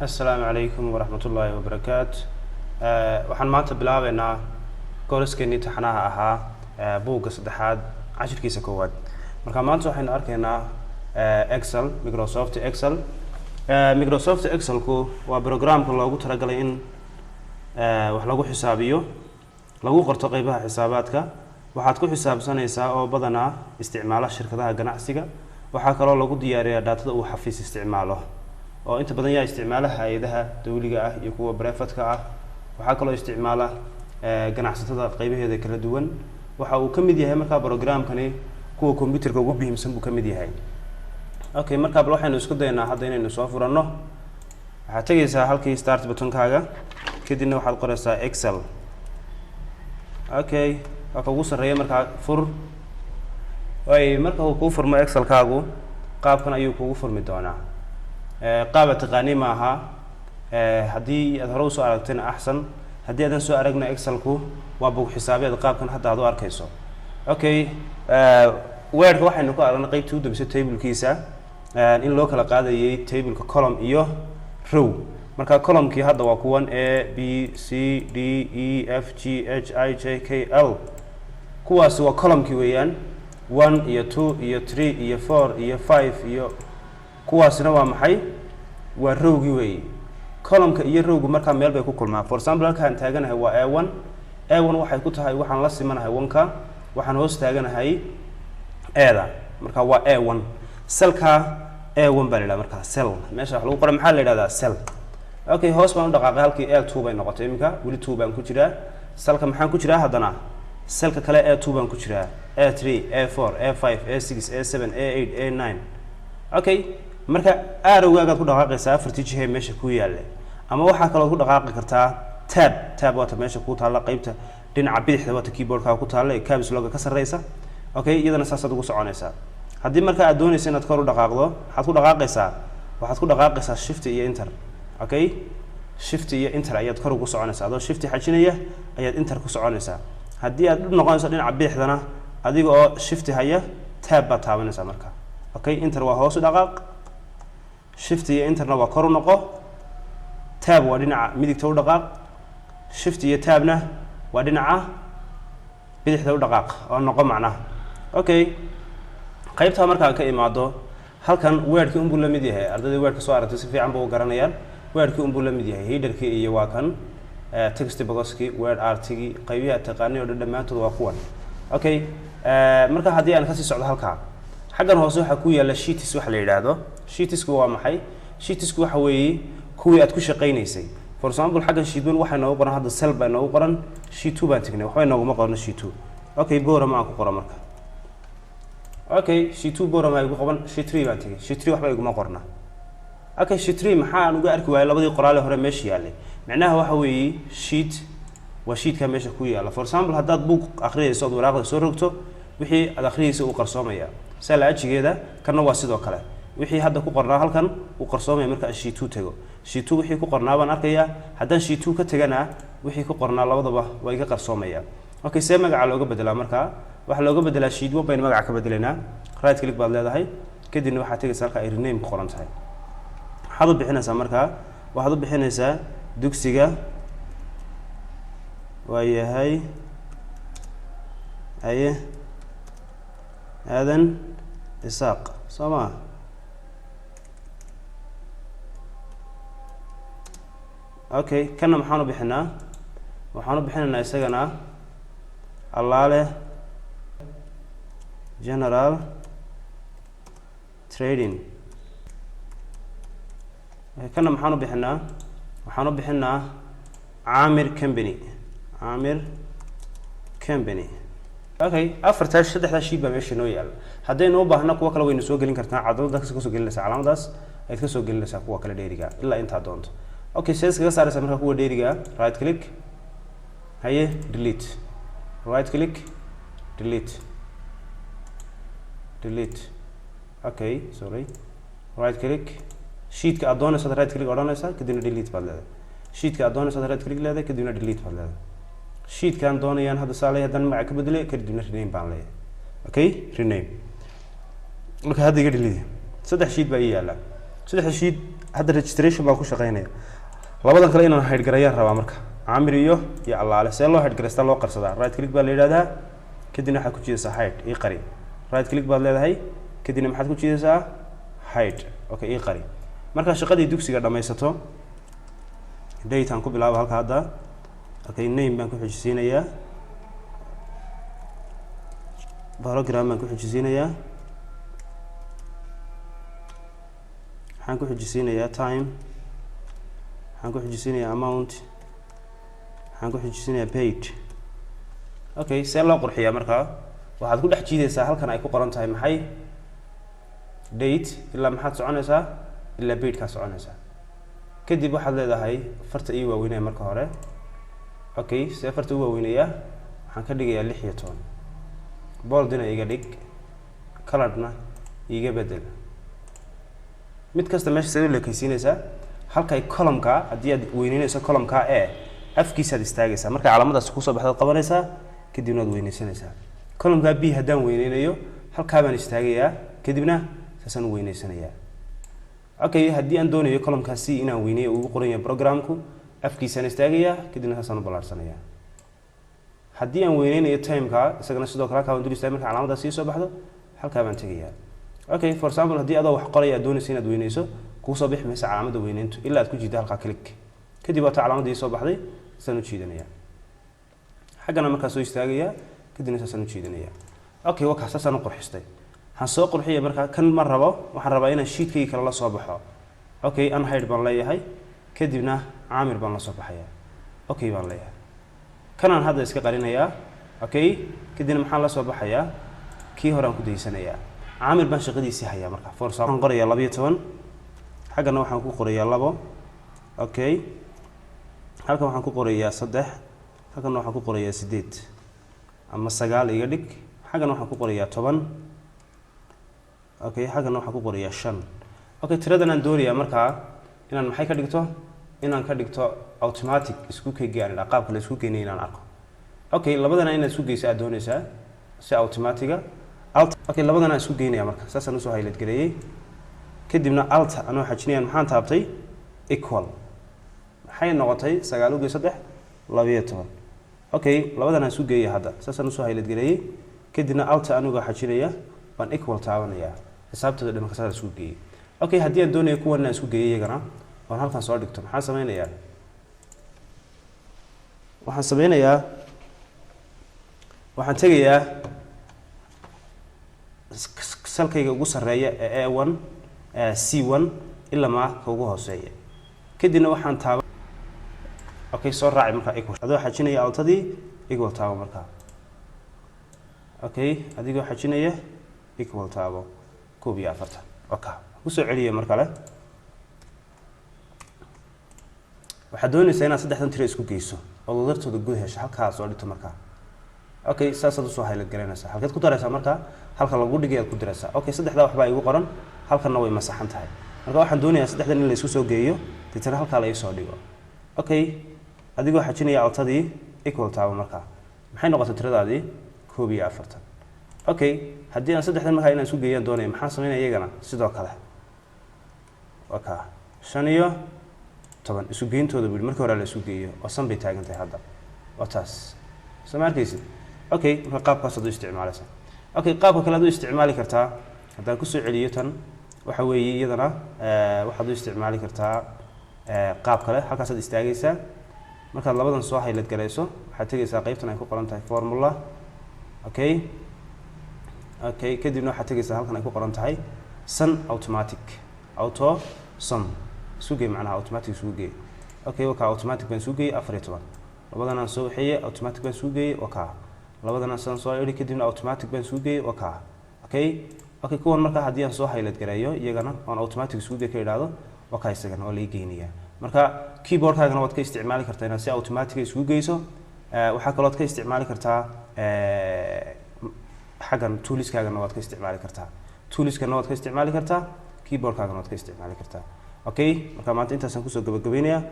Assalaamu calaykum waraxmatullaahi wabarakaatu. Waxaan maanta bilaabeynaa kooraskeenii taxanaha ahaa, buugga saddexaad cashirkiisa koowaad. Marka maanta waxaynu arkaynaa Excel, Microsoft Excel. Microsoft Excelku waa programka loogu talagalay in wax lagu xisaabiyo, lagu qorto qeybaha xisaabaadka. Waxaad ku xisaabsanaysaa oo badanaa isticmaala shirkadaha ganacsiga. Waxaa kaloo lagu diyaariyaa daatada uu xafiis isticmaalo, oo inta badan yaa isticmaala hay-adaha dawliga ah iyo kuwa private-ka ah. Waxaa kaloo isticmaala ganacsatada qeybaheeda kala duwan. Waxa uu ka mid yahay markaa programkani kuwa computerka ugu muhiimsan buu ka mid yahay. Okay, markaa bal waxaynu isku daynaa hadda inaynu soo furanno. Waxaad tegeysaa halkii start buttonkaaga, kadibna waxaad qoreysaa Excel. Okay, waa ka ugu sarreeya. Markaa fur. Way marka uu kuu furmo Excelkaagu, qaabkan ayuu kugu furmi doonaa. Qaaba taqaani ma aha. Haddii aad hore usoo aragtayna axsan, haddii aadan soo aragna, Excelku waa bug xisaabeed qaabkan hadda aad u arkayso. Okay, Wordka waxaynu ku aragnay qeybtii u dambeysay tablekiisa in loo kala qaadayay tableka column iyo row. Marka columnkii hadda waa kuwan: A, B, C, D, E, F, G, H, I, J, K, L. Kuwaasi waa columnkii weeyaan, one iyo two iyo three iyo four iyo five iyo kuwaasina waa maxay? Waa rowgii weeye. Columnka iyo rowgu markaa meel bay ku kulmaan. For example, halkaan taaganahay waa A1. A1 waxay ku tahay, waxaan la simanahay one-ka, waxaan hoos taaganahay A-da. Marka waa A1, cellka A1 baa la yidhahda. Markaa cell meesha wax lagu qora maxaa la yidhahdaa? Cell. Okay, hoos baan u dhaqaaqay, halkii A2 bay noqotay. Iminka weli two baan ku jiraa. Cellka maxaan ku jiraa haddana? Cellka kale A2 baan ku jiraa. A3, A4, A5, A6, A7, A8, A9. Okay, marka arrowgaagaad ku dhaqaaqaysaa afartii jihe meesha ku yaalla, ama waxaa kaloo ku dhaqaaqi kartaa tab. Tab waata meesha ku taalla, qeybta dhinaca bidixda waata keyboardkaa ku taalla ee caps lock-ga ka sarreysa. Okay, iyadana saasaad ugu soconaysaa. Haddii marka aad doonaysa inaad kor u dhaqaaqdo, waxaad ku dhaqaaqaysaa, waxaad ku dhaqaaqaysaa shift iyo enter. Okay, shift iyo enter ayaad kor ugu soconaysaa. Adoo shift xajinaya ayaad enter ku soconaysaa. Haddii aad u noqonayso dhinaca bidixdana, adiga oo shift haya, tab baad taabanaysaa marka. Okay, enter waa hoos u dhaqaaq, shift iyo enterna waa kor u noqo, tab waa dhinaca midigta u dhaqaaq, shift iyo tabna waa dhinaca bidixda u dhaqaaq oo noqo macnaha. Okay, qaybtaa markaan ka imaado, halkan Wordkii unbuu la mid yahay. Ardayda Wordka soo aragtay si fiican buu u garanayaan. Wordkii unbuu la mid yahay, headerkii iyo waa kan text boxkii, word artigii, qaybihi aad taqaanay oo dhan dhammaantood waa kuwan. Okay, marka haddii aan kasii socdo halkaa, xaggan hoose waxaa ku yaalla sheets. Waxa la yidhaahdo sheetsku waa maxay? Sheetsku waxa weeye kuwii aad ku shaqaynaysay. For example, xaggan sheet one waxaa noogu qoran hadda cell baa noogu qoran. Sheet two baan tegnay, waxba nooguma qorno sheet two. Okay, Borama aan ku qoro marka. Okay, sheet two Borama igu qaban. Sheet three baan tegay, sheet three waxba iguma qorna. Okay, sheet three maxaan uga arki waayay labadii qoraale hore meesha yaallay? Micnaha waxa weeye sheet waa sheetka meesha ku yaalla. For example, haddaad buug akhriyayso ood waraaqda soo rogto, wixii aad akhriyaysa uu qarsoomaya saa la ajigeeda. Kanna waa sidoo kale, wixii hadda ku qornaa halkan uu qarsoomaya. Marka aan sheet two tago, sheet two wixii ku qornaa baan arkayaa. Haddaan sheet two ka tegana, wixii ku qornaa labadaba waa iga qarsoomaya. Okay, see magaca looga bedelaa? Markaa waxaa looga bedelaa, sheet one baynu magaca ka bedelaynaa. Right click baad leedahay, kadibna waxaad tegaysaa halka ay rename ku qoran tahay. Waxaad u bixinaysaa markaa, waxaad u bixinaysaa dugsiga, waa yahay, aye, Aadan Isaaq, soo maa? Okay, kanna maxaan u bixinaa? Waxaan u bixinaynaa isagana Allaale General Trading. Kana maxaan u bixinaa? Waxaan u bixinaa Camir Company, Camir Company. Okay, afartaa, saddexdaa sheet baa meesha inoo yaalla. Haddaynu u baahno kuwa kale, waynu soo gelin kartaa. Cadalada kasoo gelinaysaa, calaamadaas ayaad kasoo gelinaysaa kuwa kale dheeriga ilaa intaa doonto. Okay, see iskaga saaraysaa marka kuwa dheeriga? Right click, haye, delete, right click, delete, delete. Okay, sorry, right click, sheetka aad doonaysaad right click odhanaysaa, kadibna delete baad leedahay. Sheetka aad doonaysaad right click leedahay, kadibna delete baad leedahay. Sheetkaan doonayaan hadda saa leeyahay, haddana magaca ka bedelay, kadibna rename baan leeyahay. Okay, rename. Marka hadda iga delete. Saddex sheet baa ii yaalla. Saddexda sheet Hadda registration baan ku shaqeynaya. Labadan kale inaan hide garayaan rabaa marka, Camir iyo Allaale. See loo hide garaystaa, loo qarsadaa? Right click baa la yidhahdaa, kadibna waxaad ku jiidaysaa hide, ii qari. Right click baad leedahay, kadibna maxaad ku jiidaysaa? Hide. Okay, ii qari. Markaa shaqadii dugsiga dhammaysato, date aan ku bilaabo halka hadda. Okay, name baan ku xijisiinayaa, program baan ku xijisiinayaa, waxaan ku xijisiinayaa time, waxaan ku xijisiinayaa amount, waxaan ku xijisiinayaa paid. Okay, see loo qurxiyaa markaa? Waxaad ku dhex jiidaysaa halkan ay ku qoran tahay maxay? Date. Ilaa maxaad soconaysaa? Ilaa paidkaa soconaysaa. Kadib waxaad leedahay farta ii waaweynaya marka hore. Okay, see farta u waaweynayaa? Waxaan ka dhigayaa 16, boldina iga dhig, colorna iiga bedel. Mid kasta meesha see u leekaysiinaysaa? Halkay columnka, haddii aad weyneynayso columnka e afkiisaad istaagaysaa. Markay calaamadaasi kusoo baxdaad qabanaysaa, kadibna waad weyneysanaysaa. Columnka b haddaan weyneynayo, halkaa baan istaagayaa, kadibna saasaan u weyneysanayaa. Okay, haddii aan doonayo columnka c inaan weyneeyo, ugu qoran yahay programku, afkiisaan istaagayaa, kadibna saasaan u ballaarsanayaa. Haddii aan weyneynayo timeka, isagana sidoo kale halkaa baan dul istaagay. Marka calaamadaas sii soo baxdo, halkaa baan tegayaa. Okay, for example, haddii adoo wax qoraya aad doonaysa inaad weyneyso, kuusoo bixi maysa calaamadda weyneyntu ilaa aad ku jiiddo halkaa click. Kadib waata calaamadda ii soo baxday, saasaan u jiidanaya. Xaggana markaa soo istaagayaa, kadibna saasaan u jiidanaya. Okay, wakaa saasaan u qurxistay. Waxaan soo qurxiya markaa, kan ma rabo, waxaan rabaa inaan sheetkayga kale la soo baxo. Okay, unhide baan leeyahay, kadibna Caamir baan la soo baxaya. Okay baan leeyahay, kanaan hadda iska qarinayaa. Okay, kadibna maxaan la soo baxayaa? Kii hore aan ku daysanayaa. Caamir baan shaqadiisii hayaa. Marka for example, waxaan qorayaa 12, xaggana waxaan ku qorayaa 2. Okay, halkan waxaan ku qorayaa 3, halkan waxaan ku qorayaa 8 ama 9 iga dhig. Xaggana waxaan ku qorayaa 10. Okay, xaggana waxaan ku qorayaa 5. Okay, tiradan aan doonayaa markaa inaan maxay ka dhigto? Inaan ka dhigto automatic isku keygaan, qaabka la isku geynay inaan arko. Okay, labadana inaad isku geyso aad doonaysaa si automatiga alt. Okay, labadana isku geynaya marka saasaan usoo highlight gareeyey, kadibna alt anoo xajinayaan maxaan taabtay? Equal. Maxay noqotay? 9 ugey 3, 12. Okay, labadan aan isku geeya hadda, saasaan usoo highlight gareeyey, kadibna alt anigoo xajinaya baan equal taabanayaa. Xisaabtooda dhimanka saas isku geeyey. Okay, haddii aan doonayo kuwan aan isku geeyay iyagana oon halkan soo dhigto, maxaan sameynayaa? Waxaan sameynayaa, waxaan tegayaa salkayga ugu sarreeya ee A1, C1 ilamaa ka ugu hooseeya, kadibna waxaan taaba. Okay, soo raaci markaa equal adoo xajinaya altadii, equal taabo markaa. Okay, adigoo xajinaya equal taabo, 41. Okay, kusoo celiya mar kale. Waxaad doonaysaa inaad saddexdan tiro isku geyso oo wadartooda guud hesho, halkaa soo dhigto markaa. Okay, saasaad usoo highlight garanaysaa. Halkeed ku daraysaa markaa? Halka lagu dhigay aad ku diraysaa. Okay, saddexdaa waxbaa igu qoran, halkanna way masaxan tahay. Marka waxaan doonayaa saddexdan in la isku soo geeyo, deetana halkaa la isoo dhigo. Okay, adigoo xajinaya altadii, equal taabo markaa. Maxay noqotay tiradaadii? 41. Okay, haddii aan saddexdan markaa inaan isku geeyaan doonaya, maxaan sameynaya? Iyagana sidoo kale waa kaa 15 isu geyntooda bui. Markii hore la isu geeyo oo san bay taagan tahay hadda, waa taas, soo ma arkaysid? Okay, marka qaabkaas aad u isticmaalaysa. Okay, qaabka kale aad u isticmaali kartaa, haddaan kusoo celiyo tan, waxa weeye iyadana waxaad u isticmaali kartaa qaab kale. Halkaasaad istaagaysaa. Markaad labadan soo highlight garayso, waxaad tegaysaa qeybtan ay ku qoran tahay formula. Okay, kadibna waxaad tegaysaa halkan ay ku qoran tahay sum automatic, auto sum, isu gey, macnaha automatic isugu geey. Okay, wakaa automatic baan isugu geeyey, 14. Labadan aan soo waxeeyey, automatic baan isugu geeyey, wakaa. Labadan aan sidaan soo idhi, kadibna automatic baan isugu geeyey, wakaa. Okay, kuwan markaa haddii aan soo highlight gareeyo iyagana oon automatic isugu geey ka idhaahdo, wakaa, isagana waa laii geynayaa. Marka keyboardkaagana waad ka isticmaali kartaa inaad si automatic isugu geyso. Waxaa kaloo ad ka isticmaali kartaa xaggan toolskaagana waad ka isticmaali kartaa, toolskana waad ka isticmaali kartaa, keyboardkaagana waad ka isticmaali kartaa. Okay, marka maanta intaasaan kusoo gabagabaynayaa.